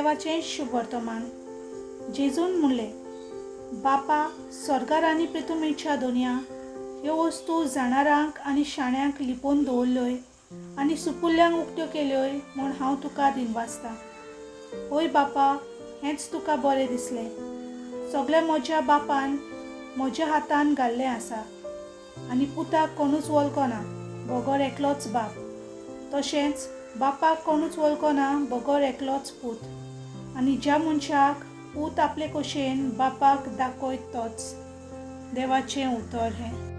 देवाचें शुभवर्तमान. जेजून म्हणलें, बापा, स्वर्गार आनी प्रितुमेच्या दोनया ह्यो वस्तू जाणारांक आनी शाण्यांक लिपोवन दवरल्योय आनी सुपुल्ल्यांक उक्त्यो केल्योय म्हूण हांव तुका दिनवासतां. हय बापा, हेंच तुका बरें दिसलें. सगळें म्हज्या बापान म्हज्या हातान घाल्लें आसा आनी पुताक कोणूच वळखना बगर एकलोच बाप, तशेंच बापाक कोणूच वळखना बगर एकलोच पूत आनी ज्या मनशाक पूत आपले कशेन बापाक दाखयत तोच. देवाचें उतर हें.